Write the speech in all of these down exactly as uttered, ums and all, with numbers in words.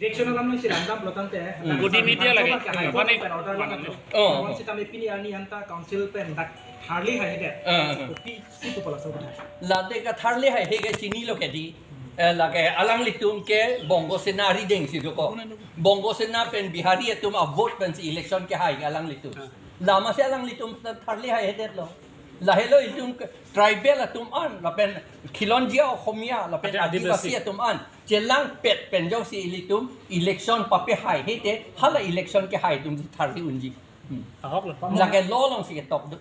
Election alam nangsi langdam pulo tangte, Hmm. Godi media lagi. High Court Mana? pen order Mana? Lang-atlo. Oh. Lapuson sitame pini arni anta council pen dak tharli haihedet. Ah, ah. Kopisi pu pulo laso kotha. Late katharli haihe ke chinilo ke dei. Eh, lake alanglitum ke Bongo Sena arideng si dokok. Bongo Sena pen Bihari atum avote pensi election kehai ke alanglitum. Ah. Lasi alanglitum tharli haihedetlo. Lahelo itum ke tribal atum an, lapen khilonjia Oxomiya, lapen Ada Adivasi Adivasi. atum an chelangpet pen jongsi ilitum election papehaihe te, hala election kehai atum tharli unji. Hmm. Ahok lo. Lake law alongsi ketok do.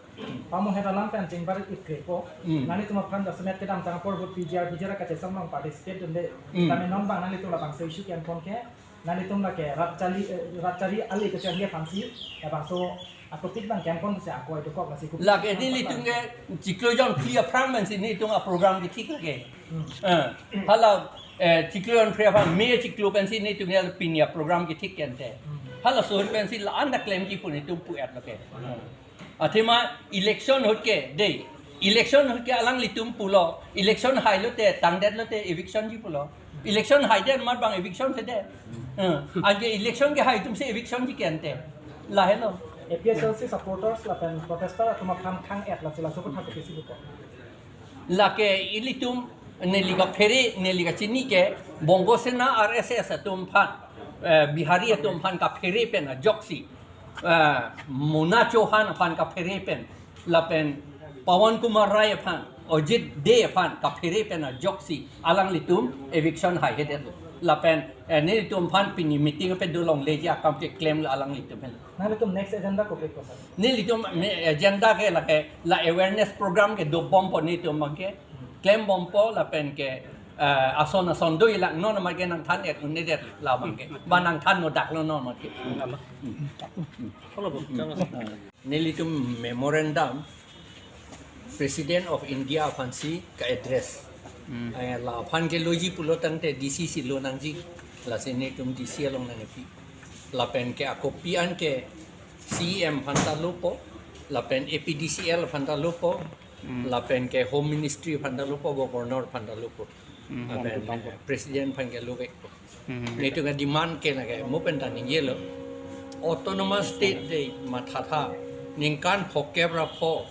Pamo heta lam pen chingbar ikre po. Hmm. Nanglitum aphan jasemet kedamtang apor ahut P G R, P G R kachesong along participate dunde. Hmm. Tame non abang nanglitum labangso issue kempon ke. Nanglitum lake rat chari, eh, rat chari ale kachari aphansi, labangso atopik abang kempon si ako itu kok masih kup. Lake nelitum ke chiklo jonphli aphrang pensi nelitum aprogram kethik lake. Hmm. Eh, hala, eh, chiklo jonphli aphrang, May chiklo pensi nelitum ke pini aprogram kethik ke ante. Hmm. Halaso ahut pensi la-an ta klemji pu nelitum pu-etlo ke. Athema election ahut ke, dei. Election ahut ke alanglitum pulo. Election hailote, tangdetlote, eviction ji pulo. Election haidet amat abang eviction sedet. Eh, anke election kehai atumsi eviction ji ke ante. Lahelo. A P H L C supporters lapen protester atum aphan khang-et lasi laso kotha kopisi pu ko. Lake ilitum neli kaphere, neli kachini ke Bongo Sena R S S atum aphan, eh, Bihari atum aphan kaphere pen ajoksi, eh, Mona Chauhan aphan kaphere pen, lapen Pawan Kumar Rai aphan, Ajit Dey aphan kaphere pen ajoksi alanglitum eviction haihedet. Lapen, eh, nelitum aphan pini meeting ape dolongleji akam keklemlo alanglitum hen. Nanglitum next agenda kopi ko, sir? Nelitum me-, agenda ke lake la awareness program ke dobompo nelitum abang ke. Klembompo lapen ke, eh, ason ason do ilak non abang ke nangthan-et un'edet labang ke. Ba nangthan no daklo non abang ke. Nelitum memorandum President of India aphansi ka-address. Hmm. Eh, la aphan ke loji pulo tangte D C si lonangji. Lasi nelitum D C along nangpi. Lapen ke akopi an ke C E M aphan ta lopo, lapen A P D C L aphan ta lopo, Hmm. lapen ke Home Ministry aphan ta lopo, Governor aphan ta lopo. Hmm, Lapen, Home Ministry. eh, President aphan ke lovekpo. Hmm. Nelitum ke demand ke lake, mo pen ta ningjelo. Autonomous State dei mathatha, ningkan phokep ra pho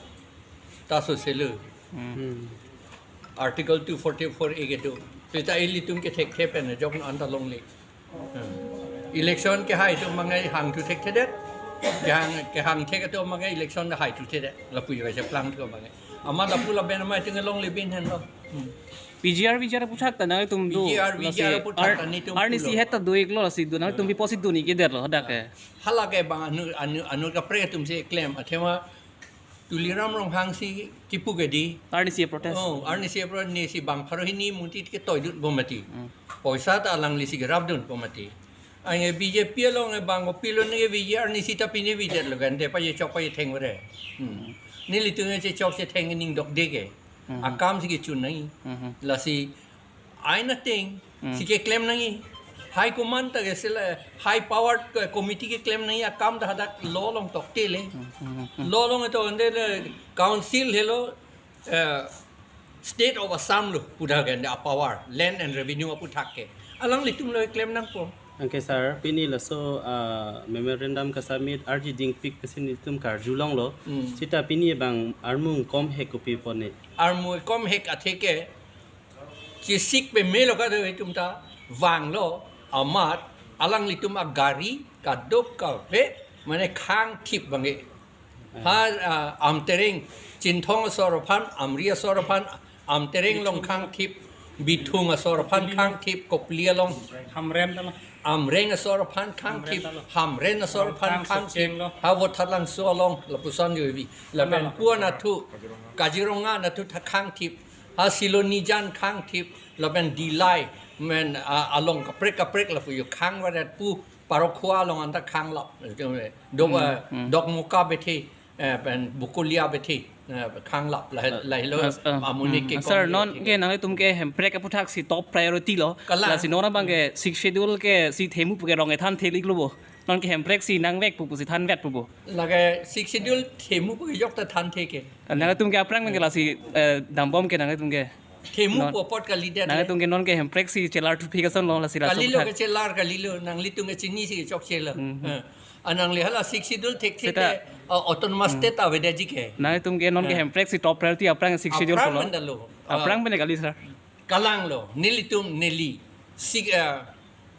ta soselo. Hmm. Hmm. Article two forty-four A kedo. Seta ilitum ke thekthe pen jok no anta longle. Hmm. Election kehai atum abang ke hangthu thekthedet. Kehang, kehang thek atum abang ke election haithuthedet. Lapu yo cheplangthu abang ke. Amat lapu lapen amat itum ke longle bin henlo. Hmm. P G R, V G R aputhak ta nangtum do. P G R, Lasi V G R aputhak ar-, ta nelitum arnisi pulo. het ta do-iklo lasi do nangtum Hmm. piposi do-ik-edetlo hadak ke. Hala ke abang anu, anu, anu kaprek atumsi klem. Athema Tuliram Ronghang si kipu ke dei. Arnisi protest. Oh, arnisi pro nisi bang pharo hini muti ketoidunpo mati. Hmm. Poisa ta alanglisi kerapdunpo mati. Anke B J P along e bang kopilo neke V G R nisi ta pine V J lo kan de pachechok pachetheng ore. Hmm. Nelitum chechok chetheng ning dokde ke. Hmm. Akam si kechun nangji. Hmm. Lasi ain ateng Hmm. si keklem nangji. High command ta ke sila high powered ke committee keklem nangji akam ta hadak law along toktele. Hmm, hmm, hmm. Law along to ande le council helo, eh, State of Assam lo pu dak ke ande a-power, land and revenue aputhak ke. Alanglitum lo klem nangpo. Anke sir, pini laso, ah, memorandum ka-submit arji dingpik pensi nelitum karjulonglo. Hmm. Seta pini abang armu kom hek kopi pone. Armu kom hek athe ke chesik pemelo kado itum ta vanglo amat alanglitum agari kadokave mane khangthip abang ke. Ha, ah, Amtereng, Chinthong asor aphan, Amri asor aphan, Amtereng along khangthip, Bithung asor aphan khangthip, Kopili along. Hamren ta lo. Amreng asor aphan khangthip, Hamren ta lo. Hamren asor aphan Longkhang khangthip. Socheng lo. Ha Vothatlangso along lapuson yo vi. Lapen Ano lo. Pu anatthu, Kaziranga anatthu ta khangthip. Ha Silonijan khangthip, lapen Dillai, men, ah, along kaprek kaprek lapu yo khangvaret pu Parokhowa along anta khanglap. Dok, Hmm, eh, hmm. Dokmoka bethe, eh, pen Bokolia bethe, eh, khanglap. Lah, Eh, lahelo as, eh, amuni hmm. ke Sir, kong non ke. Ke nangtum ke Hemprek aputhak si top priority lo. Kalang. Lasi non abang ke Sixth Schedule ke si themu pu ke rong ethan theli klo bo. Non ke Hemprek si nangvek pu pusi thanvet pu bo. Lake Sixth Schedule themu pu ke jok ta thanthe ke. Nangtum ke aphrang ke lasi, eh, dambom ke nangtum ke. Themu Non. Pu apot kalidet le. Nangtum ke non ke hemprek si chelar thuphi kason lo lasi laso Kalilo kuthan. Kechelar kalilo, nanglitum ke chinisi chokchelo. Hmm. Eh. Anang le hala Sixth Schedule thekthe Seta. Te, uh, autonomous Hmm. state avedetji ke. Nangtum ke non ke Eh. Hemprek si top priority aphrang Sixth Schedule Aphrang pulo. Mandalo. Aphrang Ah. Pen kali, sir. Kalanglo, nelitum neli. Six, uh,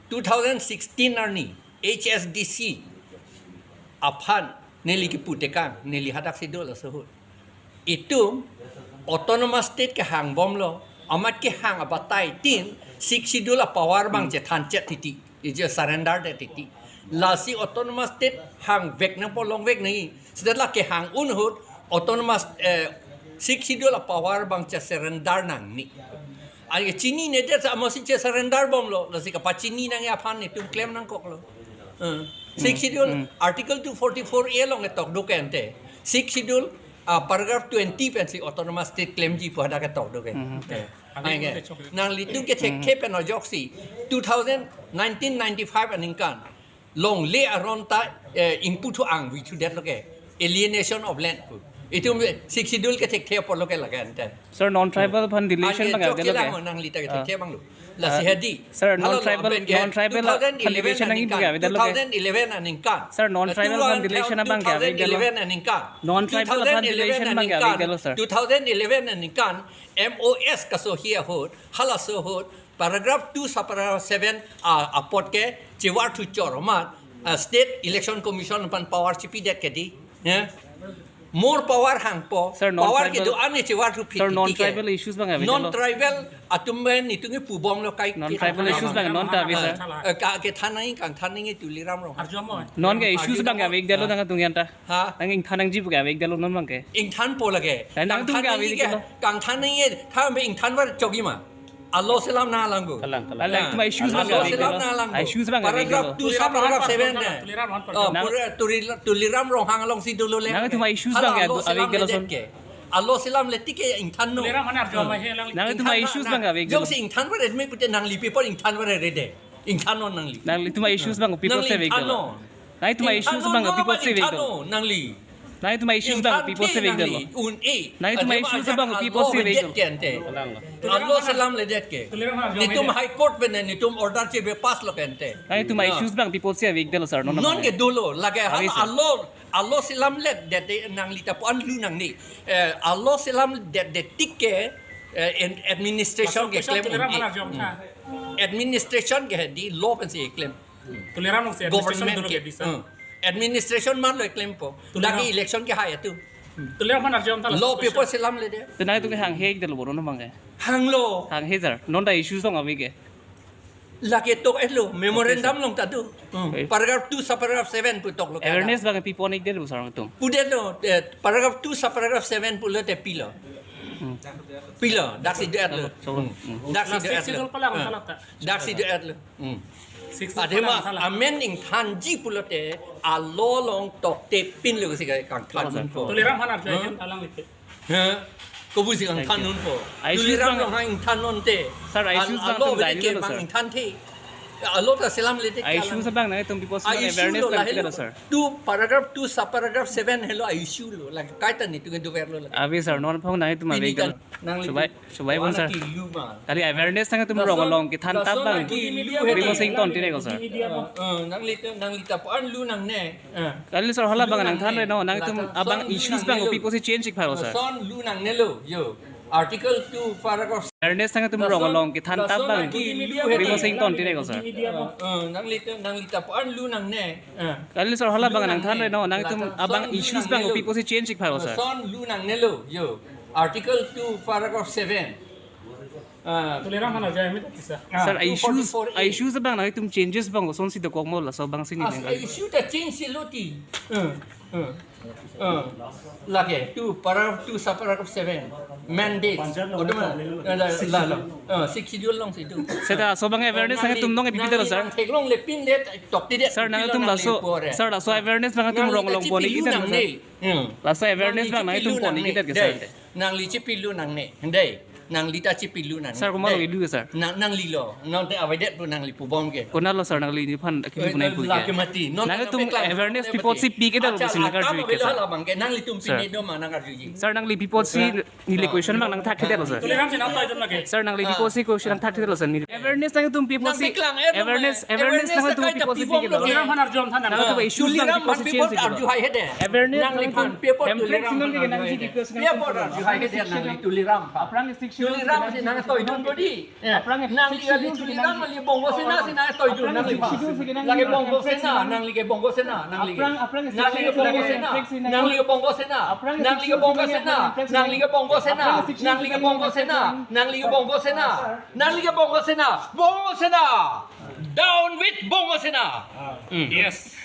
two thousand sixteen arni H S D C aphan neli kipu tekang, neli hadak si dolo suhut. Itum autonomous state kehangbomlo, amat kehang abatai tin, Sixth Schedule a-power abang Hmm. chethan chet titi, ije surrender det titi. Lasi autonomous state hangvek nangpo, longvek nangji. Seta la kehang un ahut autonomous, eh, Sixth Schedule a-power abang che-surrender nangne. Anke chininedet sa amatsi che-surrender bomlo, lasi kapachini nangji aphan netum klem nangkoklo. Eh, Sixth Hmm, Schedule, hmm. Article two forty-four A along ketok do ke ante. Sixth Schedule, ah, paragraph twenty pensi autonomous state klemji pu hadak ketok do ke. Hmm. Eh, Anke anke. Nanglitum ke thekthe Hmm. pen ajoksi two thousand, nineteen ninety-five aningkan longle aron ta, eh, ingpu thu angvi thudetlo ke. Alienation of land pu. Itum Sixth Schedule ke thekthe apotlo ke lake ante. Sir, non-tribal aphan relation Anke bang chok avedetlo ke? Chelang nanglita ke Ah. Thekthe abanglo. Lasi Ah, hedi. Sir, Hala lo non-tribal, aben ke non-tribal aphan relation nangji bang ke avedetlo ke? Two thousand eleven aningkan. Sir, non-tribal aphan relation abang ke avedetlo? Two thousand eleven aningkan. Non-tribal aphan relation bang ke avedetlo, sir? Two thousand eleven aningkan. M O S kasohi ahut, halaso ahut, paragraph two subparagraph seven, ah, apot ke chevar thu chor amat, ah, State Election Commission aphan power chipidet ke di, ya. More power hangpo, Sir, power non-tribal kedo-an ke chevar thu phit Sir, titi ke. Non-tribal issues bang avedetlo? Non-tribal atum pen netum ke pubomlo kai Non-tribal issues bang non ta ave, sir. Eh, ka kethan nangji, kangthan nangji Tuliram Ronghang. Non ke issues bang avedetlo nangtum ke anta. Ha? Nang ingthan nangji pu ke avedetlo non bang ke. Ingthanpo lake. Nangtum ke Kangthan nangji ke, avedetlo. Kangthan nangji, tame ingthan var chokji ma. Alo selam nanglang ko. Kalang, kalang. Kalang, tuma issues bang Alo avedetlo. Selam nanglang ko. Issues bang avedetlo. Paragraph two subparagraph seven ne. Tuliram Ronghang Oh, Nang- pura Tuli-, Tuliram Ronghang alongsi dolo le. Nangtum issues Hala bang alo selam avedetlo ledet son. Ke. Alo selam le tik ke ingthannon. Tuliram Ronghang arjo ma he lang. Nangtum issues bang avedetlo. Jongsi ingthan var edme pute nangli paper ingthan var rede. Ingthannon nangli. Nanglitum issues bang people Nangli se avedetlo. Ingthannon. Nangtum issues bang people se avedetlo. Ingthannon nangli. Nangtum issues bang people se avedetlo. Ingthan the nangli. Un e. Nangtum issues bang people se avedetlo. Ajak alo avedetlo ke ante. Alo selam ledet ke. Netum High Court pen netum order chepass lo ke ante. Nangtum issues bang people se avedetlo, sir. Non, non, non ke dolo. Lake Ave, sir. Alo, alo selam ledet nanglita pu-an lu nangne. Eh, alo selam ledet tik ke, eh, en-, administration ke Laso klem Tuliram un e. Ronghang arjo ma. Administration ke di law pensi klem. Tuliram Ronghang si administration Government dolo ke ke bisa. Hmm. Administration man lo klempo. Tuliram. Lake election ke hai atu. Tuliram Ronghang arjo ma ta Law laso people question. Selam ledet. Te nangtum ke hanghe avedetlo boro non bang ke. Hanglo. Hanghe sir. Non ta issues long ave ke. Lake tok-etlo. Memorandum Okay, sir. Long ta do. Hmm. Okay. Paragraph two subparagraph seven pu toklo ke Awareness ada. Bang people avedetlo sir nangtum. Pudetlo, eh, paragraph two subparagraph seven pulote pilo. Hmm. Pilo, daksi do-etlo. So, hmm. Hmm. Daksi Last do-etlo. Sixth Schedule pala ang Hmm. Salah ta. Daksi do-etlo. Hmm. Sixth Adema Schedule pala ang Salah. Amen ingthanji pulote alo along tokte pinlo si kangthan Salah, sir. Unpo. Tuliram Ronghang arjo Hmm? Ahem alang lite. Ha? Kopusi kangthan Thank you. Unpo. Ai issues Tuliram bang Ronghang ingthannon te. Sir, ai issues bang Alo tum avedetlo ke dai bang sir. Ingthanthe. Alo ta selam ledet ke alang. Ai issues bang nangtum people Ai issue awareness lo bang lahelo. Sir. Two paragraph two subparagraph seven helo ai issue lo. Lake kaita netum ke dover lo lake. Ave sir, non aphan nangtum Pini avedetlo. Kan nangli Subai, subai Wana pon sir. Kilu ma. Kali awareness nangtum Lason, rong along kethan tap lason bang. Nangli kilu Bimo hedi. Sing ton tine ko sir. Media mo. Eh, nangli tu, nanglita pu-an lu nangne. Eh. Kali sir hala bang nangthan re no, nangtum Lason abang lu issues bang nangne lo. People si change ik pharo sir. Lason lu nangne lo, yo. Article two, paragraph Awareness nangtum rong along kethan tap bang. Lason nangli kilu hedi. Bimo Sing ton tine ko sir. Media mo. Eh, nangli tu, nanglita pu-an lu nangne. Eh. Kali sir hala bang nangthan re no, nangtum Lason abang lu issues nangne bang lo. People si change ik pharo sir. Lason lu nangne lo, yo. Article two, paragraph seven. Ah. Tuliram Ronghang arjo ahem ta kisa. Ah, Sir, ai issues, two forty-four A. Ai issues bang nangtum changes bang kosonsi dokok mo laso bang si ni As neng a kali. Issue ta change si lo ti. Eh, eh, eh. Lake two, paragraph two, subparagraph seven. Mandate. Panchayat lo Odoma, lo, la, la, Sixth la, la. Schedule. Eh, Sixth Schedule alongsi do. Seta laso bang awareness nangli, nangtum nong nangli ipite lo sir. Bang theklongle pinle tokte de. Sir, nangtum laso, Nangli pore. Sir, laso awareness bang nangtum Nangli rong along kachipi pon lu ikite lo sir. Nangne. Hmm. Laso awareness Nangli bang nangtum chipilu pon nangne. Ikite ke sir. Dei. Nangli chipilu nangne. Dei. Nangli ta chepilo nang. Sir, komat lo ilu, sir? Nang, nanglilo. Nang te avedet pu nangli pubom ke. Konatlo, sir, nangli nephan akimi punai pu ke? Lake mati. Non nangtum awareness people si pi ke dal, sir, nangkarju ke, sir. Hala bang ke nanglitum pine do ma nang arjuji. Sir, nangli people si neli question mang nangthakthedetlo, sir. Tuliram si nangtoidun lake. Sir, nangli people si question nangthakthedetlo, sir. Awareness nangtum people si. Nang deklang, eh, awareness, awareness nangtum people si pi ke dal. Tuliram aphan arju tha nang. Nangtum issues nang people si change. Tuliram aphan people arju hai hede. Awareness nangli nangtum aphan people Tuliram aphan arju hai hede. People arju hai hede nangli Tuliram aphan. Aphrang six schedule Tuliram si nangtoidun bodi. Aphrang nangli six schedule si Tuliram nangli Bongo Sena si nangtoidun nangli. Aphrang six schedule si nangli. Lake Bongo Sena, nangli ke Bongo Sena, nangli ke. Aphrang, aphrang six schedule si nangli Bongo Sena, nangli ke Bongo Sena, nangli ke Bongo Sena, nangli ke Bongo Sena, nangli ke Bongo Sena, nangli ke Bongo Sena, Bongo Sena, down with Bongo Sena. Yes.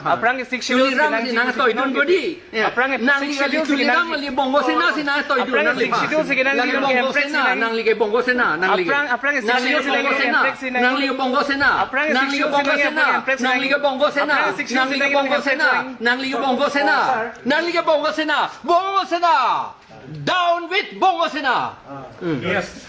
Aphrang six schedule si nangtoidun bodi. Aphrang nangli six schedule si Tuliram nangli Bongo Sena si nangtoidun nangli. Aphrang six schedule si nangli Bongo Sena, nangli ke Bongo Sena, nangli ke. Aphrang, aphrang six schedule si nangli Bongo Sena, nangli ke Bongo Sena, nangli ke Bongo Sena, nangli ke Bongo Sena, nangli ke Bongo Sena, nangli ke Bongo Sena, Bongo Sena, down with Bongo Sena. Yes.